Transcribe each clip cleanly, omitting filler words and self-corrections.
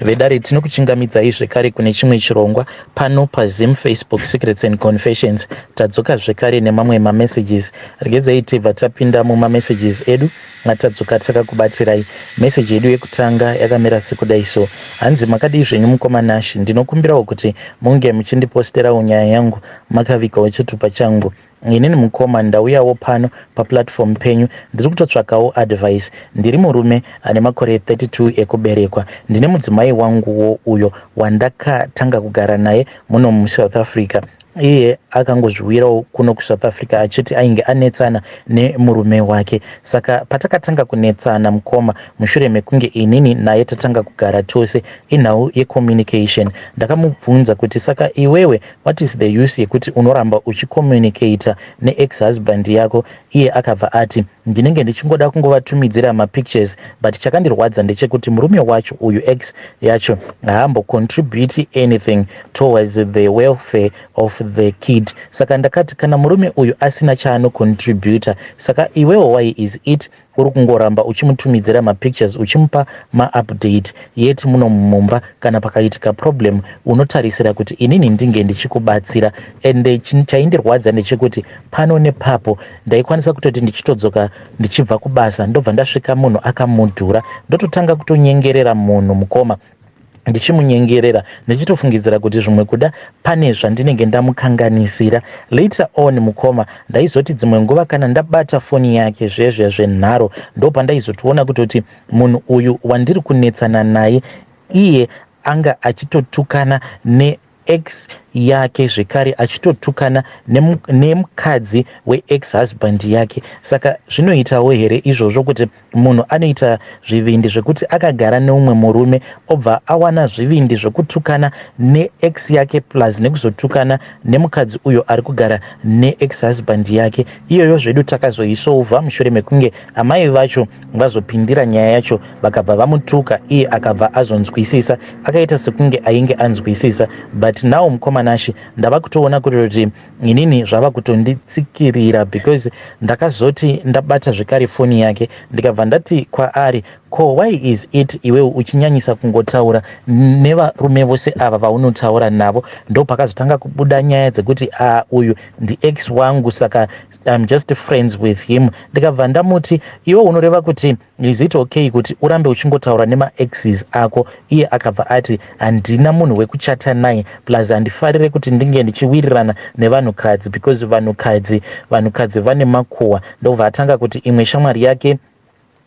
Vedare, tinokuchingamidzai zvekare kune chimwe chirongwa pano paZim Facebook Secrets and Confessions. Tadzoka zvekare nemamwe mamessages. Regedzai tibva tapinda mumamessages edu atadzoka takakubatirai. Meseji yedu yekutanga yakamira sekudai so. Hanzi, "Makadii zvenyu mukoma Nashi? Ndinokumbirawo kuti munge muchindiposterawo nyaya yangu makavigawo chitupa changu. Inini mukoma ndauyawo pano paplatform penyu, ndiri kutotsvakawo advice. Ndiri murume ane makore 32 ekuberekwa. Ndine mudzimai wanguwo uyo wandakatanga kugara naye muno muSouth Africa. Iye akangozviwirawo kuno kuSouth Africa achiti ainge anetsana nemurume wake. Saka patakatanga kunetsana mukoma, mushure mekunge inini naye tatanga kugara tose, inhau yecommunication. Ndakamubvunza kuti, 'Saka iwewe, what is the use yekuti unoramba uchicommunicata neex husband yako?' Iye akabva ati, 'Ndinenge ndichingoda kungovatumidzira mapictures.' But chakandirwadza ndechekuti murume wacho uyu, ex yacho, haambocontribute anything towards the welfare of the kid. Saka ndakati, 'Kana murume uyu asina chaanocontributa, saka iwewo why is it uri kungoramba uchimutumidzira mapictures, uchimupa maupdate, yet muno mumba kana pakaitika problem unotarisira kuti inini ndinge ndichikubatsira?' Ende chaindirwadza ndechekuti pano nepapo ndaikwanisa kutoti ndichitodzoka ndichibva kubasa, ndobva ndasvika munhu akamudhura, ndototanga kutonyengerera munhu mukoma, ndichimunyengerera ndichitofungidzira kuti zvimwe kuda pane zvandinenge ndamukanganisira. Later on mukoma, ndaizoti dzimwe nguva kana ndabata foni yake zvezve zvenharo, ndopandaizotoona kutoti munhu uyu wandiri kunetsana naye, iye anga achitotukana neex yake, zvekare achitotukana nemukadzi weex husband yake. Saka zvinoitawo here izvozvo kuti munhu anoita zvivindi zvekuti akagara neumwe murume, obva awana zvivindi zvekutukana neex yake, plus nekuzotukana nemukadzi uyo ari kugara neex husband yake iyoyo? Zvedu takazoisolva mushure mekunge amai vacho vazopindira nyaya yacho, vakabva vamutuka, iye akabva azonzwisisa, akaita sekunge ainge anzwisisa. But now mukoma Nashi, ndava kutoona kutoti inini zvava kutonditsikirira, because ndakazoti ndabata zvekare foni yake, ndikabva ndati kwaari, 'Ko why is it iwewe uchinyanyisa kungotaura nevarume vose ava vaunotaura navo?' Ndo pakazotanga kubuda nyaya dzekuti, 'A, uyu ndiex wangu, saka I'm just friends with him.' Ndikabva ndamuti, 'Iwe unoreva kuti is it okay kuti urambe uchingotaura nemaexes ako?' Iye akabva ati, 'Handina munhu wekuchata naye, plus handifarire kuti ndinge ndichiwirirana nevanhukadzi, because vanhukadzi vane makuhwa.' Ndobva atanga kuti imwe shamwari yake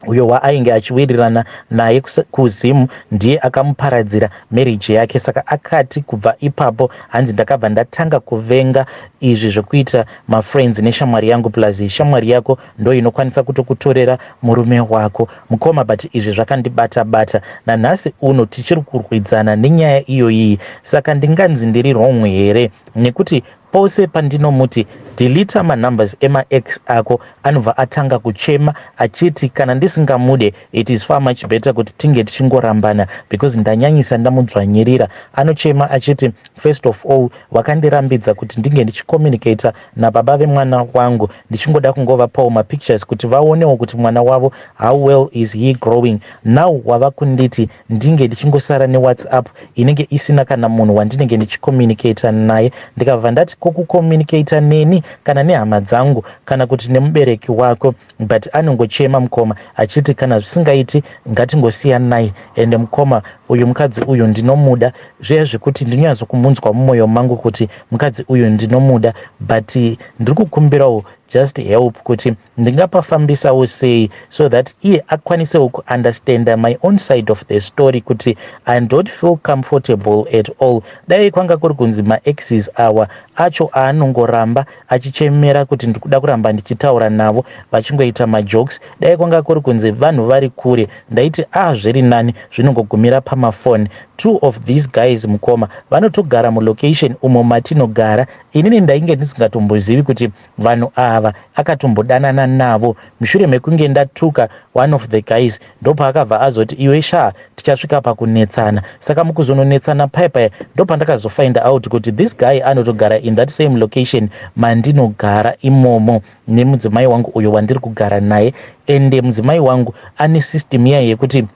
uyo waainge achiwirirana naye kuZimu ndiye akamuparadzira marriage yake. Saka akati kubva ipapo, hanzi, 'Ndakabva ndatanga kuvenga izvi zvekuita mafriends neshamwari yangu, plus shamwari yako ndo inokwanisa kutokutorera murume wako mukoma.' But izvi zvakandibata bata. Nanhasi uno tichiri kurwidzana nenyaya iyoyiyi. Saka ndinganzi ndiri wrong here? Nekuti pose pandinomuti, 'Delita manumbers emaex ako,' anobva atanga kuchema achiti kana ndisingamude, it is far much better kuti tinge tichingorambana, because ndanyanyisa ndamudzvanyirira. Anochema achiti, 'First of all, wakandirambidza kuti ndinge ndichicommunicata nababa vemwana wangu, ndichingoda kungovapawo mapictures kuti vaonewo kuti mwana wavo, how well is he growing. Now wava kunditi ndinge ndichingosara neWhatsApp inenge isina kana munhu wandinenge ndichicommunicata naye.' Ndikabva ndati, 'Kokucommunicata neni kana nehama dzangu kana kuti nemubereki wako?' But anongochema mukoma achiti kana zvisingaiti, ngatingosiyanai. Ende mukoma, uyu mukadzi uyu ndinomuda zviya zvekuti ndinonyatsokumunzwa mumwoyo mangu kuti mukadzi uyu ndinomuda. But ndiri kukumbirawo just help kuti ndingapafambisawo sei so that iye akwanisewo kuunderstanda my own side of the story, kuti I don't feel comfortable at all. Dai kwanga kuri kunzi maexes awa acho aanongoramba achichemera kuti ndikuda kuramba ndichitaura navo, vachingoita majokes, dai kwanga kuri kunzi vanhu vari kure, ndaiti a zviri nani, zvinongogumira pamafoni. Two of these guys mukoma vanotogara mulocation umo matinogara. Inini ndainge ndisingatombozivi kuti vanhu ava akatombodanana navo. Mushure mekunge ndatuka one of the guys, ndopaakabva azoti, 'Iwe sha, tichasvika pakunetsana.' Saka mukuzononetsana paipai, ndopandakazofind out kuti this guy anotogara in that same location mandinogara imomo nemudzimai wangu uyo wandiri kugara naye. Ende mudzimai wangu ane system iya yekuti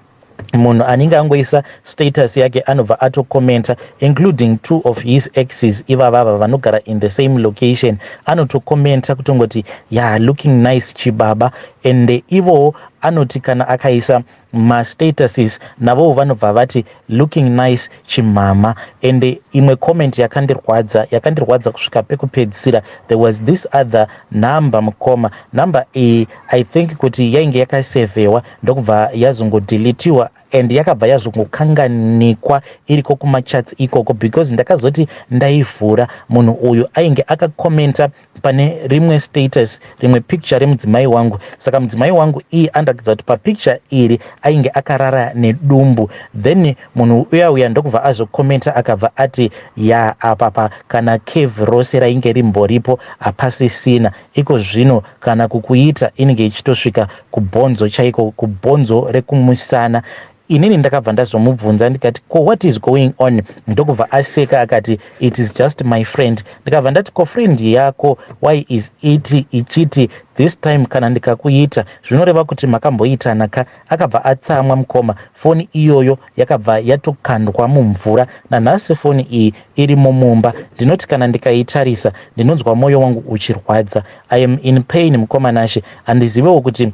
Munhu anenge angoisa status yake anobva atokomenta, including two of his exes ivavava vanogara in the same location. Anotokomenta kutongoti, "Ya, looking nice, chibaba." Ende ivowo anoti kana akaisa mastatuses, navowo vanobva vati, "Looking nice, chimama." Ende imwe comment yakandirwadza, yakandirwadza kusvika pekupedzisira, there was this other number, mukoma. Number iyi, I think kuti yainge yakasevhewa, ndokubva yazongodeletiwa and yakabva yazongokanganikwa iriko kumachats ikoko, because ndakazoti ndaivhura, munhu uyu ainge akakomenta pane rimwe status, rimwe picture remudzimai wangu. Saka mudzimai wangu iye anoratidza kuti papicture iri ainge akarara nedumbu. Then munhu uya uya ndokubva azokomenta, akabva ati, "Ya, apapa kana curve rose rainge rimboripo hapasisina iko zvino. Kana kukuita inenge ichitosvika kubhonzo chaiko, kubhonzo rekumusana." Inini ndakabva ndazomubvunza ndikati, "Ko, what is going on?" Ndokubva aseka akati, "It is just my friend." Ndikabva ndati, "Ko, friend yako, why is it ichiti this time kana ndikakuita zvinoreva kuti makamboitana ka?" Akabva atsamwa, mukoma. Foni iyoyo yakabva yatokandwa mumvura. Nanhasi foni iyi irimo mumba. Ndinoti kana ndikaitarisa, ndinonzwa mwoyo wangu uchirwadza. I am in pain, mukoma Nashe. Handizivewo kuti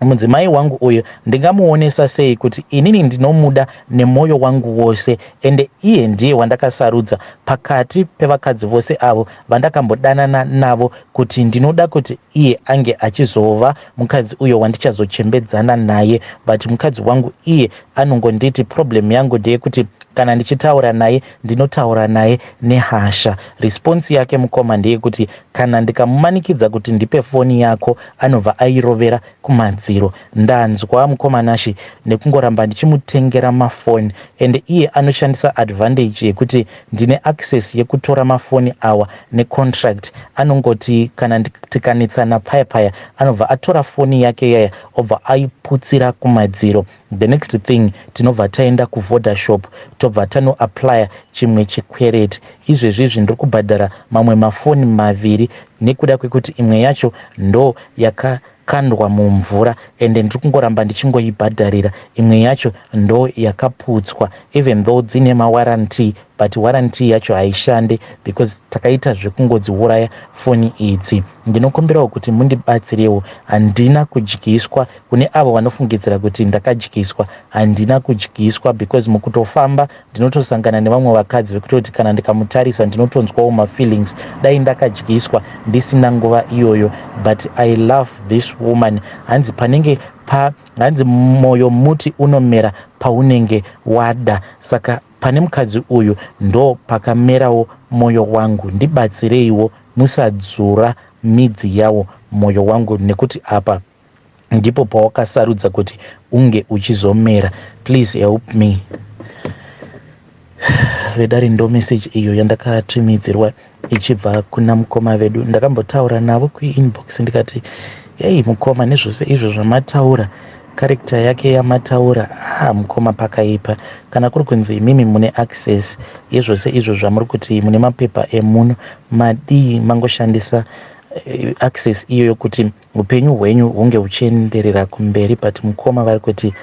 mudzimai wangu uyu ndingamuonesa sei kuti inini ndinomuda nemwoyo wangu wose, ende iye ndiye wandakasarudza pakati pevakadzi vose avo vandakambodanana navo, kuti ndinoda kuti iye ange achizova mukadzi uyo wandichazochembedzana naye. But mukadzi wangu iye anongonditi problem yangu ndeyekuti kana ndichitaura naye, ndinotaura naye nehasha. Response yake, mukoma, ndeyekuti kana ndikamumanikidza kuti ndipe foni yako, anobva airovera kumadziro. Ndanzwa, mukoma Nashe, nekungoramba ndichimutengera mafoni, and iye anoshandisa advantage yekuti ndine access yekutora mafoni awa necontract. Anongoti kana tikanetsana paya paya, anobva atora foni yake yaya, obva aiputsira kumadziro. The next thing, tinobva taenda kuVodashop, tobva tanoapplya chimwe chikwereti. Izvezvizvi ndiri kubhadhara mamwe mafoni maviri nekuda kwekuti imwe yacho ndo yakakandwa mumvura, ende ndiri kungoramba ndichingoibhadharira. Imwe yacho ndo yakaputswa, even though dzine mawarranty, but warranty yacho haishande because takaita zvekungodziuraya foni idzi. Ndinokumbirawo kuti mundibatsirewo. Handina kudyiswa. Kune avo vanofungidzira kuti ndakadyiswa, handina kudyiswa, because mukutofamba ndinotosangana nevamwe vakadzi vekutoti kana ndikamutarisa ndinotonzwawo mafeelings. Dai ndakadyiswa, ndisina nguva iyoyo. But I love this woman. Hanzi panenge pa hanzi mwoyo muti unomera paunenge wada. Saka pane mukadzi uyu ndo pakamerawo mwoyo wangu. Ndibatsireiwo, musadzura midzi yawo mwoyo wangu, nekuti apa ndipo pawakasarudza kuti unge uchizomera. Please help me. Vedare, ndo meseji iyo yandakatumidzirwa ichibva kuna mukoma vedu. Ndakambotaura navo kuinbox ndikati, "Yei, mukoma, nezvose izvo zvamataura, character yake yamataura, ah, mukoma, pakaipa. Kana kuri kunzi imimi mune access yezvose izvo zvamuri kuti mune mapepa emuno, madii mangoshandisa access iyoyo kuti upenyu hwenyu hunge huchienderera kumberi?" But mukoma vari kuti,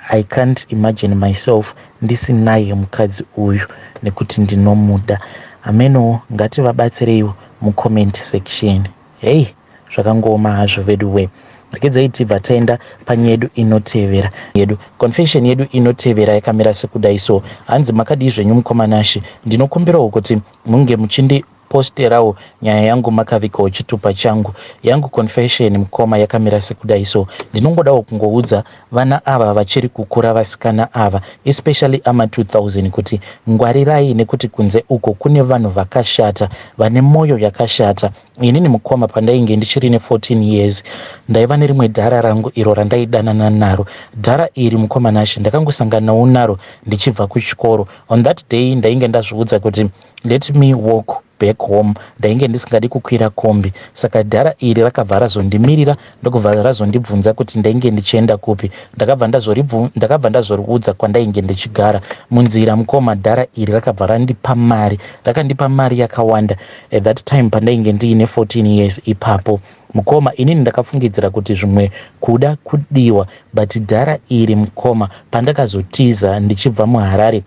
"I can't imagine myself ndisinaye mukadzi uyu nekuti ndinomuda." Amenowo, ngativabatsireiwo mucomment section. Hei, zvakangooma hazvo vedu we. Regedzai tibva taenda panyedu inotevera yedu. Confession yedu inotevera yakamira sekudai so. Hanzi, "Makadii zvenyu, mukoma Nashe? Ndinokumbirawo kuti munge muchindiposterawo nyaya yangu makavigawo chitupa changu. Yangu confession, mukoma, yakamira sekudai so. Ndinongodawo kungoudza vana ava vachiri kukura, vasikana ava, especially ama2000, kuti ngwarirai, nekuti kunze uko kune vanhu vakashata, vane mwoyo yakashata. Inini, mukoma, pandainge ndichiri ne14 years, ndaiva nerimwe dhara rangu iro randaidanana naro. Dhara iri, mukoma Nashe, ndakangosanganawo naro ndichibva kuchikoro. On that day ndainge ndazviudza kuti let me walk back home. Ndainge ndisingadi kukwira kombi, saka dhara iri rakabva razondimirira, ndokubva razondibvunza kuti ndainge ndichienda kupi. Ndakabva ndazoriudza kwandainge ndichigara. Munzira, mukoma, dhara iri rakabva randipa mari. Rakandipa mari yakawanda at that time pandainge ndiine 14 years ipapo. Mukoma, inini ndakafungidzira kuti zvimwe kuda kudiwa, but dhara iri, mukoma, pandakazotiza ndichibva muHarare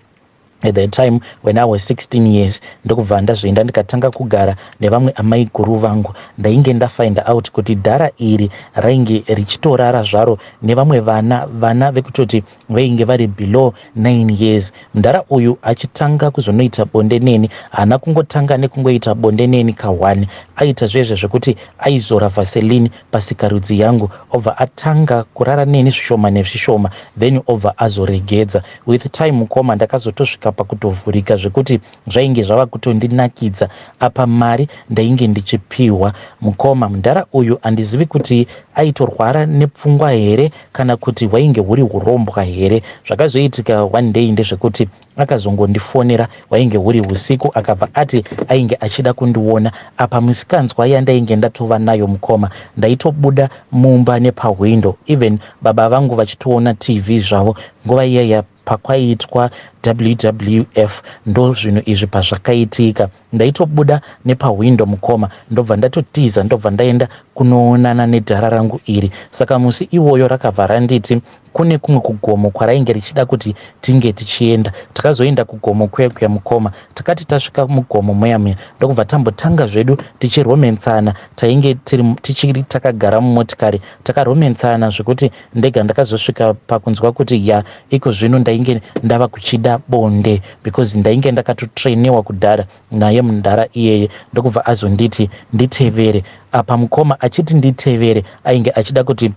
at that time when I was 16 years, ndokubva ndazoenda ndikatanga kugara nevamwe amai guru vangu, ndainge ndafind out kuti dhara iri rainge richitorara zvaro nevamwe vana, vana vekutoti vainge vari below 9 years. Mudhara uyu achitanga kuzonoita bonde neni, haana kungotanga nekungoita bonde neni ka1. Aita zvezve zvekuti aizora Vaseline pasikarudzi yangu, obva atanga kurara neni zvishoma nezvishoma, then obva azoregedza. With time, mukoma, ndakazotosvika pakutovhurika zvekuti zvainge zvava kutondinakidza. Apa mari ndainge ndichipiwa. Mukoma, mudhara uyu handizivi kuti aitorwara nepfungwa here kana kuti hwainge huri urombwa here. Zvakazoitika one day ndezvekuti akazongondifonera, hwainge huri usiku, akabva ati ainge achida kundiona. Apa musikanzwa yandainge ndatova nayo, mukoma, ndaitobuda mumba nepahwindo, even baba vangu vachitoona TV zvavo nguva iyaya pakwaiitwa WWF. Ndo zvinhu izvi pazvakaitika, ndaitobuda nepahwindo, mukoma, ndobva ndatotiza, ndobva ndaenda kunoonana nedhara rangu iri. Saka musi iwoyo rakabva randiti kune kumwe kugomo kwarainge richida kuti tinge tichienda. Takazoenda kugomo kuya kuya, mukoma. Takati tasvika mugomo muya muya, ndokubva tambotanga zvedu tichiromensana. Tainge tichiri takagara mumotikari, takaromensana zvekuti ndega ndakazosvika pakunzwa kuti ya, iko zvino ndainge ndava kuchida bonde, because ndainge ndakatotrainiwa kudhara naye mudhara iyeye. Ndokubva azonditi nditevere. Apa, mukoma, achiti nditevere, ainge achida kuti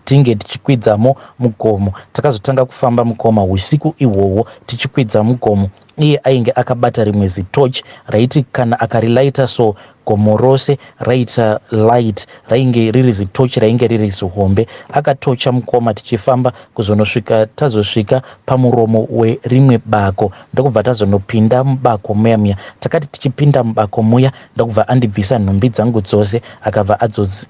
tinge tichikwidzamo mugomo. Takazotanga kufamba, mukoma, usiku ihwohwo tichikwidza mugomo. Iye ainge akabata rimwe zitochi raiti kana akarilaita so, gomo rose raita light. Rainge riri zitochi rainge riri zihombe. Akatocha, mukoma, tichifamba kuzonosvika tazosvika pamuromo werimwe bako, ndokubva tazonopinda mubako muya muya. Takati tichipinda mubako muya, ndokubva andibvisa nhumbi dzangu dzose,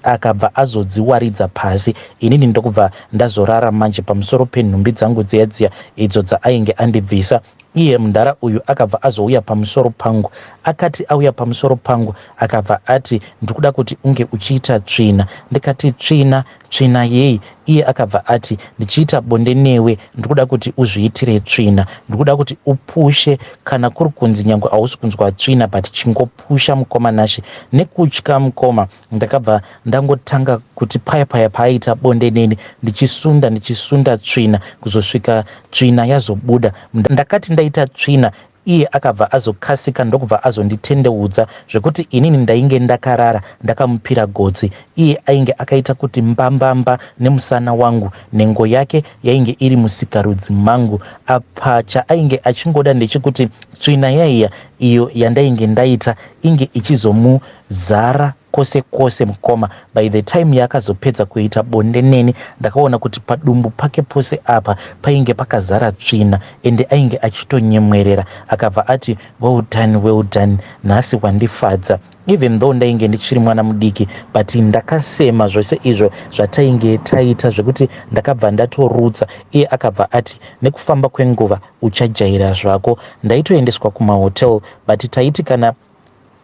akabva azodziwaridza pasi. Inini ndokubva ndazorara manje pamusoro penhumbi dzangu dziya dziya idzo dzaainge andibvisa. Iye mudhara uyu akabva azouya pamusoro pangu. Akati auya pamusoro pangu, akabva ati, "Ndikuda kuti unge uchiita tsvina." Ndikati, "Tsvina? Tsvina yei?" Iye akabva ati, "Ndichiita bonde newe, ndikuda kuti uzviitire tsvina. Ndikuda kuti upushe, kana kuri kunzi nyange hausi kunzwa tsvina, but chingopusha." Mukoma Nashe, nekutya, mukoma, ndakabva ndangotanga kuti paya paya paaita bonde neni, ndichisunda, ndichisunda tsvina kuzosvika tsvina yazobuda. Ndakati ndaita tsvina, iye akabva azokasika, ndokubva azonditendeudza zvekuti inini ndainge ndakarara ndakamupira gotsi. Iye ainge akaita kuti mbambamba nemusana wangu, nhengo yake yainge iri musikarudzi mangu. Apa chaainge achingoda ndechekuti tsvina yaiya iyo yandainge ndaita inge ichizomuzara kwose kwose. Mukoma, by the time yaakazopedza kuita bonde neni, ndakaona kuti padumbu pake pose apa painge pakazara tsvina, ende ainge achitonyemwerera. Akabva ati, "Well done, well done, nhasi wandifadza." Even though ndainge ndichiri mwana mudiki, but ndakasema zvose izvo zvatainge taita zvekuti ndakabva ndatorutsa. Iye akabva ati, "Nekufamba kwenguva uchajaira zvako." Ndaitoendeswa kumahotel, but taiti kana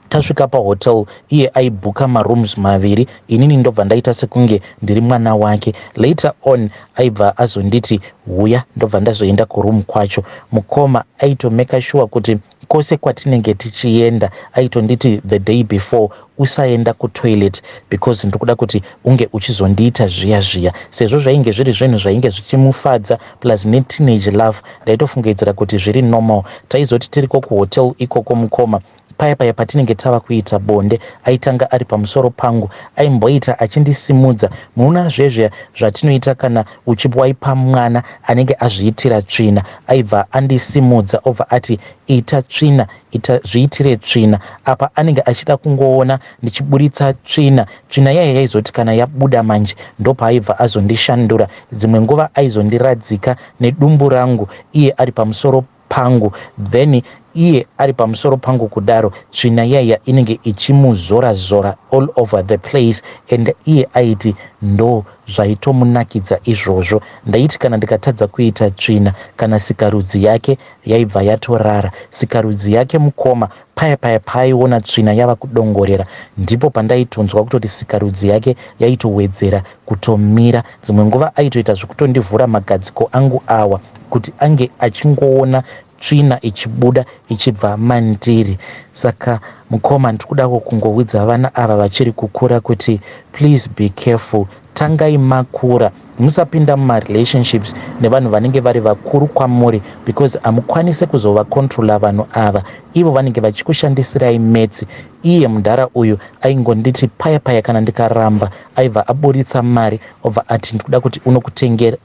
tasvika pahotel, iye aibhuka marooms maviri, inini ndobva ndaita sekunge ndiri mwana wake. Later on aibva azonditi, "Huya," ndobva ndazoenda kuroom kwacho. Mukoma, aitomeka sure kuti kwose kwatinenge tichienda, aitonditi the day before, "Usaenda kutoilet because ndikuda kuti unge uchizondiita zviya zviya." Sezvo zvainge zviri zvinhu zvainge zvichimufadza, plus neteenage love, ndaitofungidzira kuti zviri normal. Taizoti tiriko kuhotel ikoko, mukoma, paya paya patinenge tava kuita bonde, aitanga ari pamusoro pangu, aimboita achindisimudza. Munoona zvezve zvatinoita kana uchiwaipa mwana anenge azviitira tsvina. Aibva andisimudza, obva ati, "Ita tsvina, ita, zviitire tsvina." Apa anenge achida kungoona ndichiburitsa tsvina. Tsvina yaiya yaizoti kana yabuda manje, ndopaaibva azondishandura. Dzimwe nguva aizondiradzika nedumbu rangu, iye ari pamusoro. pangu, then iye ari pamusoro pangu kudaro, tsvina iyaiya inenge ichimuzora zora all over the place, and iye aiti ndo zvaitomunakidza izvozvo. Ndaiti kana ndikatadza kuita tsvina, kana sikarudzi yake yaibva yatorara. Sikarudzi yake, mukoma, paya paya paaiona tsvina yava kudongorera, ndipo pandaitonzwa kutoti sikarudzi yake yaitowedzera kutomira. Dzimwe nguva aitoita zvekutondivhura magadziko angu awa kuti ange achingoona tsvina ichibuda ichibva mandiri. Saka mukoma, ndiri kudawo kungoudza vana ava vachiri kukura kuti please be careful. Tangai makura, musapinda mumarelationships nevanhu vanenge vari vakuru kwamuri, because hamukwanisi kuzovacontrola vanhu ava. Ivo vanenge vachikushandisirai maths. Iye mudhara uyu aingonditi paya paya kana ndikaramba, aibva aburitsa mari, obva ati, "Ndikuda kuti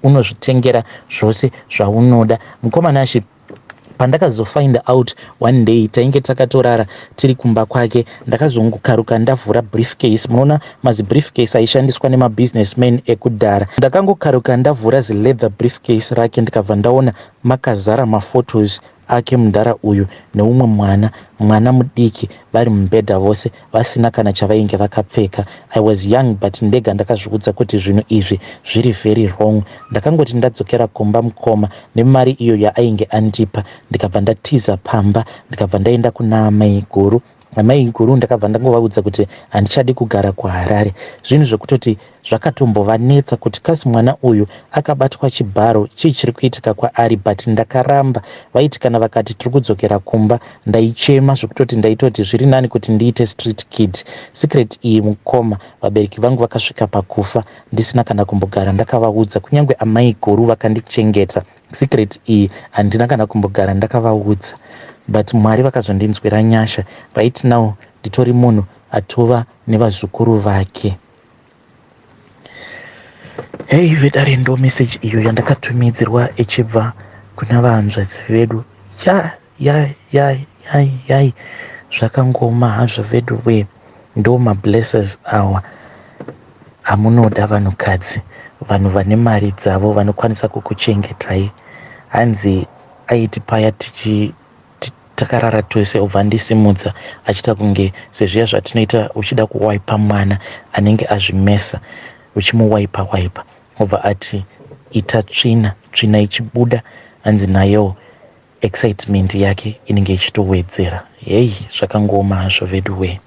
unozvitengera zvose zvaunoda." Mukoma Nashe, pandakazofind out one day, tainge takatorara tiri kumba kwake, ndakazongokaruka ndavhura briefcase. Munoona mazibriefcase aishandiswa nemabusinessman ekudhara. Ndakangokaruka ndavhura zileather briefcase rake, ndikabva ndaona makazara maphotos ake mudhara uyu neumwe mwana, mwana mudiki, vari mubhedha vose vasina kana chavainge vakapfeka. I was young, but ndega ndakazviudza kuti zvinhu izvi zviri very wrong. Ndakangoti ndadzokera kumba, mukoma, nemari iyo yaainge andipa, ndikabva ndatiza pamba, ndikabva ndaenda kuna amai guru. Amai guru ndakabva ndangovaudza kuti handichadi kugara kuHarare. Zvinhu zvekutoti zvakatombovanetsa kuti kasi mwana uyu akabatwa chibharo, chii chiri kuitika kwaari? But ndakaramba. Vaiti kana vakati tiri kudzokera kumba, ndaichema zvekutoti ndaitoti zviri nani kuti ndiite street kid. Secret iyi, mukoma, vabereki vangu vakasvika pakufa ndisina kana kumbogara ndakavaudza. Kunyange amai guru vakandichengeta, secret iyi handina kana kumbogara ndakavaudza. But Mwari vakazondinzwira nyasha. Right now nditori munhu atova nevazukuru vake. Hei vedare, ndo message iyo yandakatumidzirwa ichibva kuna vahanzvadzi vedu. Ya ya ya ya yai, zvakangoma hazvo vedu we. Ndo mablessers awa amunoda, vanhukadzi, vanhu vane mari dzavo vanokwanisa kukuchengetai. Hanzi aiti paya tichi takarara tose, obva andisimudza achiita kunge sezviya zvatinoita uchida kuwaipa mwana anenge azvimesa, uchimuwaipa waipa, obva ati, "Ita tsvina." Tsvina ichibuda, hanzi nayewo excitement yake inenge ichitowedzera. Hei, zvakangoma hazvo vedu we.